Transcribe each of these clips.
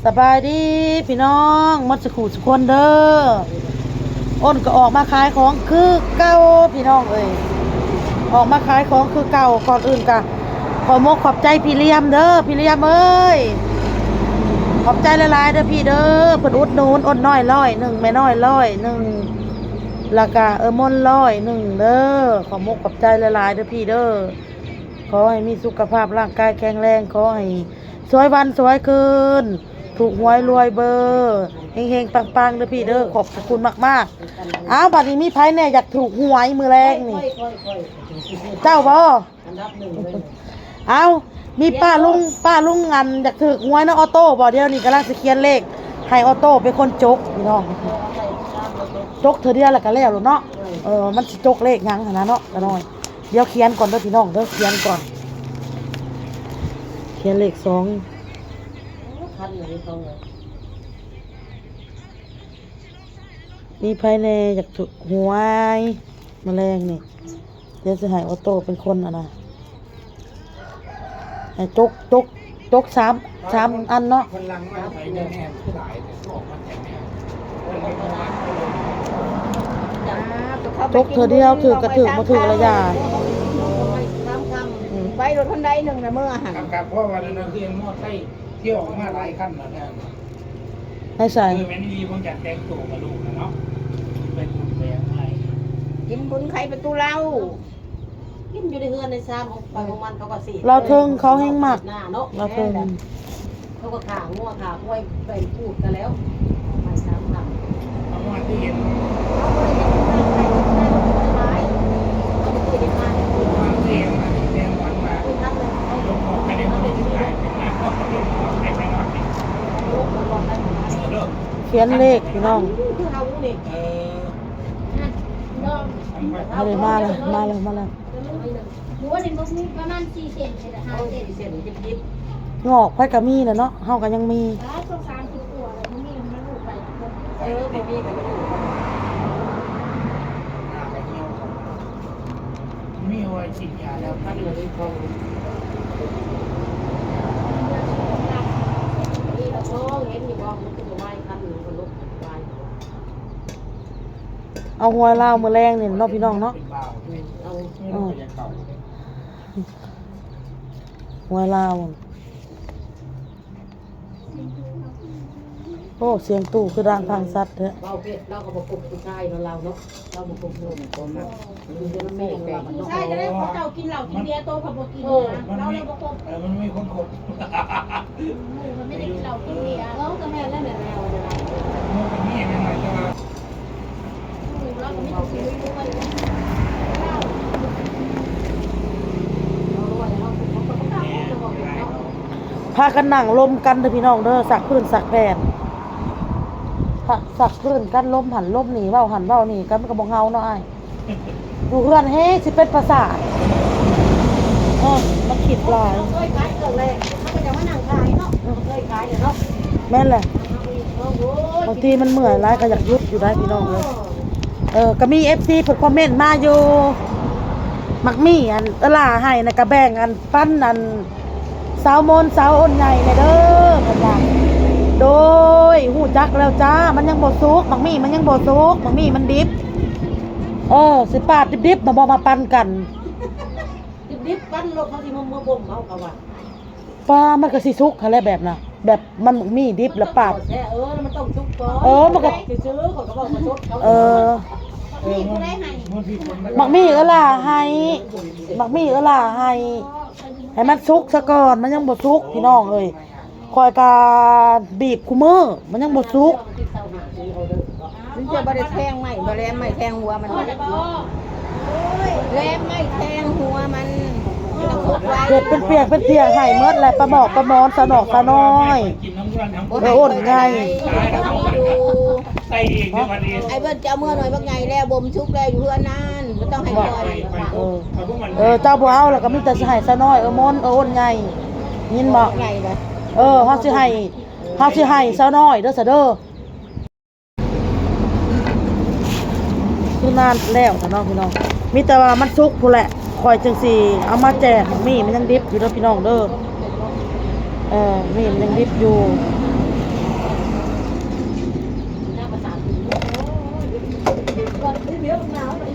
ສະບາຍດີພີ່ນ້ອງໝົດສູ່ຄູ່ສູ່ຄົນເດີ. ອ້ນກໍອອກມາຂາຍຂອງຄືເກົ່າພີ່ນ້ອງເອີຍ, ອອກມາຂາຍຂອງຄືເກົ່າ. ກ່ອນອື່ນກໍຂໍມົກຂອບໃຈພີ່ລຽມເດີ, ພີ່ລຽມເອີຍ ຂອບໃຈຫຼາຍໆເດີພີ່ເດີ, ເພິ່ນອຸດໜູນອ້ນນ້ອຍຮ້ອຍໜຶ່ງ, ແມ່ນ້ອຍຮ້ອຍໜຶ່ງ ແລ້ວກໍເອີມົນຮ້ອຍໜຶ່ງເດີ. ຂໍມົກຂອບໃຈຫຼາຍໆເດີພີ່ເດີ. ຂໍໃຫ້ມີສຸຂະພາບຮ່າງກາຍແຂງແຮງ, ຂໍໃຫ້ສວຍວັນສວຍຄືນ, ຖືກຫວຍລວຍເບີ, ເຮັງໆປັງໆເດີພີ່ເດີ. ຂອບພະຄຸນມາກໆ. ອ້າວ ບັດນີ້ມີໃຜແດ່ຢາກຖືກຫວຍມື້ແລງນີ້? ເຈົ້າບໍ່? ອັນດັບໜຶ່ງເລີຍ. ເອົ້າ ມີປ້າລຸງ ປ້າລຸງອັນຢາກຖືກຫວຍນຳອໍໂຕ້ບໍ່? ດຽວນີ້ກຳລັງຊິຂຽນເລກໃຫ້ອໍໂຕ້ເປັນຄົນຈົກພີ່ນ້ອງ, ຈົກເທື່ອດຽວແລ້ວກໍແລ້ວໂລດເນາະ. ເອີ ມັນຊິຈົກເລກຫຍັງຫັ້ນນະເນາະ ກະນ້ອຍ. ດຽວຂຽນກ່ອນເດີພີ່ນ້ອງເດີ, ຂຽນກ່ອນ ຂຽນເລກສອງ. ມີໃຜແດ່ຢາກຖືກຫວຍມາແລງນີ້? ດຽວຊິໃຫ້ອໍໂຕ້ເປັນຄົນອັນນະ ໃຫ້ຈົກ ຈົກ ຈົກສາມ ສາມອັນເນາະ. ຈົກເທື່ອດຽວ ຖືກກໍຖືກ ບໍ່ຖືກລະຢ່າ. ໄປລົດຄັນໃດໜຶ່ງນະເມືອຫັ້ນ ກັບ ກັບ ເພາະວ່ານັ້ນຄືມອໄຊ ທ່ຽວອອກມາຫຼາຍຄັນແລ້ວນະ. ໃນໃສ? ເອີ ແມ່ນອີ່ຫຼີ ເບິ່ງຈາກແຕ່ງໂຕກັບລູກນະເນາະ ໄປບຸນໄປຫຍັງໃຫ້ ກິນບຸນໄຂປະຕູເລົາ ກິນຢູ່ໃນເຮືອນໃນຊານຂອງໃຜຂອງມັນ. ເຂົາກໍຊິ ລາວເທິງເຂົາແຮ່ງມັກ ເນາະ ລາວເທິງ ແມ່ນແຫຼະ ເຂົາກໍຂ້າງົວຂ້າຄວາຍໄປປູດກັນແລ້ວ ໄປສາມພັນ ເອົາມາທີ່ເຫັນ ເຮົາບໍ່ໄດ້ເຮັດງານໃຫ້ງານຫຼາຍ ເຮົາບໍ່ເຄີຍເຮັດງານ ເຮົາບໍ່ເຄີຍເຮັດງານ ເຮົາບໍ່ເຄີຍເຮັດງານ ຂຽນເລກພີ່ນ້ອງ. ເອີ ມາແລ້ວ ມາແລ້ວ ມາແລ້ວ. ໝູນີ້ມັນມີປະມານສີ່ເຊັນ ຫ້າເຊັນ ງອກໃຜກໍມີແຫຼະເນາະ ເຮົາກໍຍັງມີ. ປາດ ສອງສາມສິບກວ່າແລ້ວ ບໍ່ມີມັນລູກໄປ. ເອີ ບໍ່ມີກໍບໍ່ຢູ່ ໜ້າກໍຫ່ຽວ ມີໄວ້ສີດຢາແລ້ວ ຄັນເລີຍຂອງ ນີ້ລະ ເຫັນຢູ່ບໍ່ ມັນຄືບໍ່ໄວ້ຄັນ ມັນກໍລຸກໄວ້. ເອົາຫວຍລາວມື້ແລງນີ້ເນາະພີ່ນ້ອງເນາະ. ເອົາ ເອີ ຫວຍລາວ. ໂອ້ ສຽງຕູ້ຄືດັງພັງຊັດແທ້. ເວົ້າເພັດ ລາວກໍບໍ່ຄົບຜູ້ຊາຍເນາະ ລາວເນາະ ລາວບໍ່ຄົບຜູ້ຊາຍ. ຜູ້ຊາຍຈະໄດ້ ເຂົາເຈົ້າກິນເຫຼົ້າກິນເບຍ ໂຕເຂົາບໍ່ກິນ ເອີ ລາວເລີຍບໍ່ຄົບ. ເອີ ມັນມີຄົນຄົບ ມັນບໍ່ໄດ້ກິນເຫຼົ້າກິນເບຍ. ເອີ ກໍແມ່ນແລ້ວ ແມ່ນແລ້ວ. ພາກັນນັ່ງລົມກັນເດີພີ່ນ້ອງເດີ ຊັກພື້ນຊັກແຜ່ນ ຊັກພື້ນກັນ ລົມຫັ້ນລົມນີ້ ເວົ້າຫັ້ນເວົ້ານີ້ ກໍມັນກໍບໍ່ເຫງົາເນາະອ້າຍ. ຢູ່ເຮືອນແຮງຊິເປັນປະສາດ. ເອີ ມັນຄິດຫຼາຍ. ເຮົາເຄີຍຂາຍເຄື່ອງແລ້ວ ເຮົາກໍຈະມານັ່ງຂາຍເນາະ. ເຮົາເຄີຍຂາຍແລ້ວເນາະ. ແມ່ນແຫຼະ. ບາງທີມັນເມື່ອຍຫຼາຍກໍຢາກຢຸດຢູ່ໄດ໋ພີ່ນ້ອງເອີຍ. ເອີ ກໍມີເອັຟຊີເພິ່ນຄອມເມັນມາຢູ່ ໝາກໝີ່ອັນເອື້ອຍຫຼ້າໃຫ້ນະ ກໍແບ່ງອັນ ປັນອັນ ສາວມົນ ສາວອ້ນໃຫຍ່ແດ່ເດີ ເພິ່ນວ່າ. ໂດຍ ຮູ້ຈັກແລ້ວຈ້າ ມັນຍັງບໍ່ສຸກ ໝາກໝີ່ມັນຍັງບໍ່ສຸກ ໝາກໝີ່ມັນດິບ. ເອີ ຊິປາດດິບໆ ມາບໍ່ມາປັນກັນ ດິບໆ ປັນໂລດ ເຂົາຊິມາ ມາບົ່ມເອົາ ເຂົາວ່າ. ປາ ມັນກໍຊິສຸກຫັ້ນແຫຼະແບບນະ ແບບມັນໝາກໝີ່ດິບແລ້ວປາດ ເອີ ມັນຕ້ອງສຸກກ່ອນ. ເອີ ມັນກໍ ຊື່ໆ ເຂົາກໍເວົ້າປະຊົດເຂົາ. ເອີ ໝາກໝີ່ເອື້ອຍຫຼ້າໃຫ້ ໝາກໝີ່ເອື້ອຍຫຼ້າໃຫ້ ໃຫ້ມັນສຸກຊະກ່ອນ ມັນຍັງບໍ່ສຸກພີ່ນ້ອງເອີຍ. ຂ້ອຍກະບີບຄູ່ມື້ ມັນຍັງບໍ່ສຸກ. ມັນຈະບໍ່ໄດ້ແທງໄມ້ ບໍ່ແຫຼມໄມ້ແທງຫົວມັນ ແຫຼມໄມ້ແທງຫົວມັນ ມັນຕ້ອງສຸກໄວ. ເຮັດເປັນປຽກເປັນເພຍໃຫ້ໝົດແຫຼະ ປາໝອກປາໝອນ ສາວນອກສາວນ້ອຍ ເອີ ອ້ນໃຫຍ່. ໃສ່ອີກເດ້ບັດນີ້ ໄອ້ເບິ່ນຈະເອົາເມືອໜ່ວຍບັກໃຫຍ່ແລ້ວ ບົ່ມສຸກແລ້ວຢູ່ເຮືອນນັ້ນ ບໍ່ຕ້ອງໃຫ້ຂ້ອຍ. ເອີ ເອີ ເຈົ້າບໍ່ເອົາແລ້ວກໍມີແຕ່ຊິໃຫ້ສາວນ້ອຍ ເອີ ມົນ ເອີ ອ້ນໃຫຍ່ ຍິນບໍ່? ເອີ ເຮົາຊິໃຫ້ ເຮົາຊິໃຫ້ສາວນ້ອຍເດີ ສະເດີ. ຄືນານແລ້ວແທ້ເນາະພີ່ນ້ອງ ມີແຕ່ວ່າມັນສຸກພຸ້ນແຫຼະ ຂ້ອຍຈຶ່ງຊິເອົາມາແຈກ. ໝາກໝີ່ມັນຍັງດິບຢູ່ເດີພີ່ນ້ອງເດີ. ເອີ ໝາກໝີ່ມັນຍັງດິບຢູ່.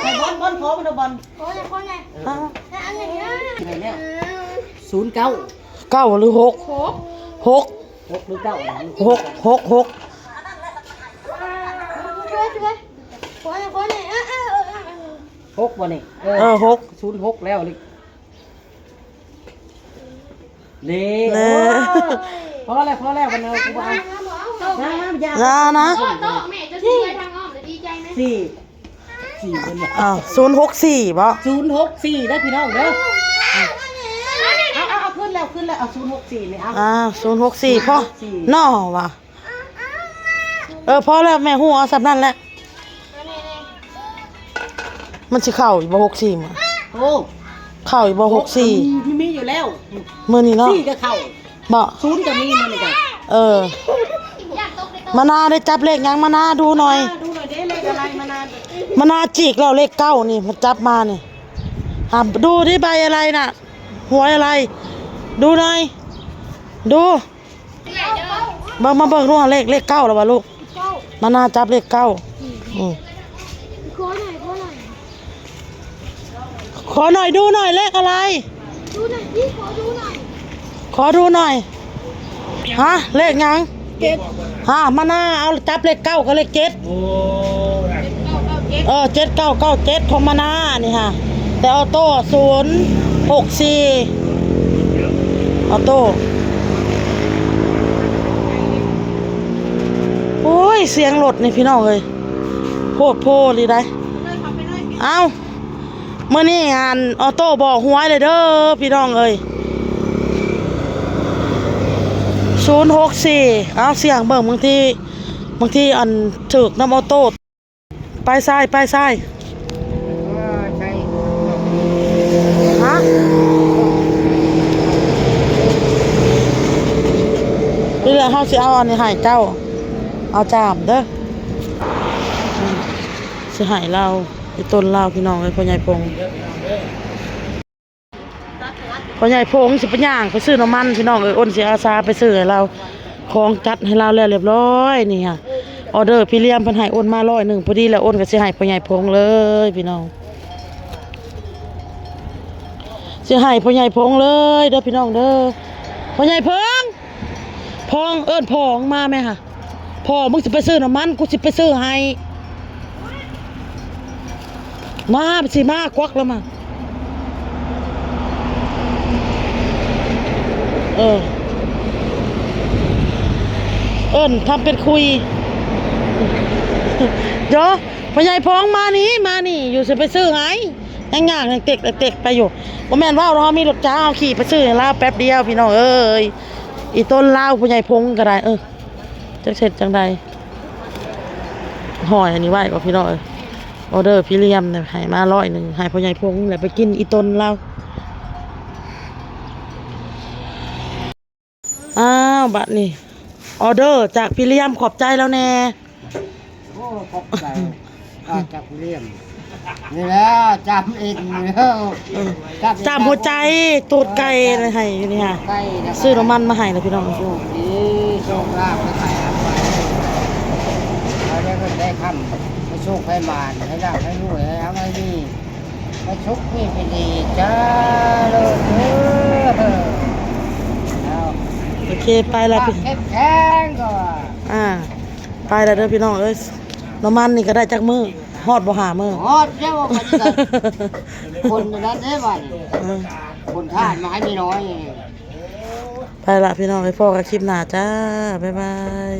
ໃຫ້ບອນ ບອນ ຂໍມັນເດີບອນ ໂອ້ຍ ຄົນແນ່ ເອີ ອັນນີ້ ໃຫ້ແລ້ວ ສູນເກົ້າ ເກົ້າຫຼືຫົກ ຫົກ ຫົກ ຫົກຫຼືເກົ້ານະ ຫົກ ຫົກ ຫົກ ຫົກ ບໍ່ນີ້ ເອີ ເອີ ຫົກ ສູນຫົກແລ້ວນີ້ ນີ້ ເອີ ໂອ້ຍ ພໍແລ້ວ ພໍແລ້ວ ບັດນີ້ເອົາ ກູບໍ່ເອົາ ຢ່າ ຢ່ານະ ໂອ້ ໂຕແມ່ຈະຊິໄປທາງອ້ອມ ດີໃຈນະ ສີ່ ສີ່ເບິ່ງ ອ້າວ ສູນຫົກສີ່ບໍ່ ສູນຫົກສີ່ເດີພີ່ນ້ອງເດີ ເອົາ ເອົາ ເອົາ ຂຶ້ນແລ້ວ ຂຶ້ນແລ້ວ ເອົາ ສູນຫົກສີ່ນີ້ ເອົາ ອ່າ ສູນຫົກສີ່ພໍ ເນາະວ່າ ເອີ ພໍແລ້ວ ແມ່ຮູ້ເອົາສ່ຳນັ້ນແຫຼະ ມັນຊິເຂົ້າອີກບໍ່ ຫົກສີ່ ມື້ ໂອ້ ເຂົ້າອີກບໍ່ ຫົກສີ່ ມັນມີຢູ່ ແລ້ວ ມື້ນີ້ເນາະ ສີ່ກໍເຂົ້າ ບໍ່ ສູນກໍມີມື້ນີ້ກໍ ເອີ ມານາໄດ້ຈັບເລກຫຍັງ ມານາດູໜ່ອຍ ອ່າ ດູໜ່ອຍເດ້ ເລກອະໄລ ມານາ ມານາຈີກແລ້ວ ເລກເກົ້ານີ້ ມັນຈັບມານີ້ ຫາ ດູດິ ໃບອະໄລນະ ຫວຍອະໄລ ດູໜ່ອຍ ດູ ເບິ່ງ ມາເບິ່ງດູ ເລກ ເລກເກົ້າແລ້ວບໍ່ລູກ? ເກົ້າ ມານາຈັບເລກເກົ້າ ອືມ ຂໍໜ່ອຍ ຂໍໜ່ອຍ ຂໍໜ່ອຍ ດູໜ່ອຍ ເລກອະໄລ? ດູໜ່ອຍ ພີ່ ຂໍດູໜ່ອຍ ຂໍດູໜ່ອຍ ຮະ ເລກຫຍັງ? ເຈັດ ຮະ ມານາເອົາຈັບເລກເກົ້າກັບເລກເຈັດ ໂອ້ ເຈັດເກົ້າເກົ້າເຈັດ ເອີ ເຈັດເກົ້າເກົ້າເຈັດ ຂອງມານານີ້ຮະ ແຕ່ອໍໂຕ້ ສູນຫົກສີ່ ອໍໂຕ້ ໂອ້ຍ ສຽງລົດນີ້ພີ່ນ້ອງເອີຍ ໂພດໂພອີ່ຫຼີໃດ໋ ເອົ້າ ມື້ນີ້ອັນ ອໍໂຕ້ບອກຫວຍເລີຍເດີພີ່ນ້ອງເອີຍ ສູນຫົກສີ່ ເອົາ ສ່ຽງເບິ່ງ ບາງທີ ບາງທີອັນ ຖືກນຳອໍໂຕ້ ໄປຊ້າຍ ໄປຊ້າຍ ຮະ ນີ້ແຫຼະ ເຮົາຊິເອົາອັນນີ້ໃຫ້ເຈົ້າ ເອົາຈາມເດີ ອືມ ຊິໃຫ້ລາວ ອີ່ຕົນລາວ ພີ່ນ້ອງເອີຍ ພໍ່ໃຫຍ່ພົງ ພໍ່ໃຫຍ່ພົງຊິໄປຍ່າງໄປຊື້ນ້ຳມັນ ພີ່ນ້ອງເອີຍ ໂອນຊິອາສາໄປຊື້ໃຫ້ລາວ ຂອງຈັດໃຫ້ລາວແລ້ວລຽບລ້ອຍ ນີ້ຮະ ອໍເດີພຣີລຽມເພິ່ນໃຫ້ໂອນມາຮ້ອຍໜຶ່ງ ພໍດີແລ້ວ ໂອນກໍຊິໃຫ້ພໍ່ໃຫຍ່ພົງເລີຍ ພີ່ນ້ອງ ຊິໃຫ້ພໍ່ໃຫຍ່ພົງເລີຍເດີ ພີ່ນ້ອງເດີ ພໍ່ໃຫຍ່ພົງ ພ້ອງ ເອີ້ນພ້ອງມາແມ່ຫະ ພໍ່ມຶງຊິໄປຊື້ນ້ຳມັນ ກູຊິໄປຊື້ໃຫ້ ມາ ຊິມາ ກວັກແລ້ວມາ ເອີ ເອີ້ນທຳເປັນຄຸຍ ໂຈ ພໍ່ໃຫຍ່ພົງ ມານີ້ ມານີ້ ຢູ່ຊິໄປຊື້ໃຫ້ ຍັງຍ່າງຍັງເຕັກເຕັກໄປຢູ່ ບໍ່ແມ່ນເວົ້າດອກ ເຮົາມີລົດຈັກ ເຮົາຂີ່ໄປຊື້ໃຫ້ລາວແປັບດຽວ ພີ່ນ້ອງເອີຍ ອີ່ຕົນລາວ ພໍ່ໃຫຍ່ພົງກໍໄດ້ ເອີ ຈັກເຮັດຈັ່ງໃດ ຫ້ອຍອັນນີ້ໄວ້ກໍພີ່ນ້ອງເອີຍ ອໍເດີພຣີລຽມໃຫ້ມາຮ້ອຍໜຶ່ງ ໃຫ້ພໍ່ໃຫຍ່ພົງແຫຼະໄປກິນອີ່ຕົນລາວ ອ້າວ ບາດນີ້ ອໍເດີຈາກພຣີລຽມ ຂອບໃຈລາວແດ່. ໂອ້ ຂອບໃຈ ອາ ຈາກຜູ້ລ້ຽງ ນີ້ແຫຼະ ຈຳເອັນແລ້ວ ເອີ ຈຳເອັນ ຈຳຫົວໃຈ ຕູດໄກ່ ເອີ ໃຫ້ຢູ່ນີ້ຫະ ໄກ່ນະ ຊື້ນ້ຳມັນມາໃຫ້ລະພີ່ນ້ອງ ໂຊກດີ ໂຊກລາບ ໃຫ້ໄປ ໃຫ້ໄປ ໃຫ້ໄດ້ເງິນໄດ້ຄຳ ໃຫ້ໂຊກໃຫ້ໝານ ໃຫ້ລ່ຳໃຫ້ລວຍ ໃຫ້ຮັ່ງໃຫ້ມີ ໃຫ້ສຸກມີປີດີ ຈາເລີນເດີ ເອົາ ໂອເຄ ໄປລະ ປາກເຂັ້ມແຂງກໍວ່າ ອ່າ ໄປລະເດີພີ່ນ້ອງເອີຍ ນ້ຳມັນນີ້ກໍໄດ້ຈັກມື້ ຮອດບໍ່ ຫ້າມື້ ຮອດແລ້ວ ມັນກໍຄົນນັ້ນເດ້ບັດນີ້ ເອີ ຄົນທານມາໃຫ້ນ້ອຍໆ ໄປລະພີ່ນ້ອງເອີຍ ພໍ້ກັນຄລິບໜ້າຈ້າ ບາຍບາຍ.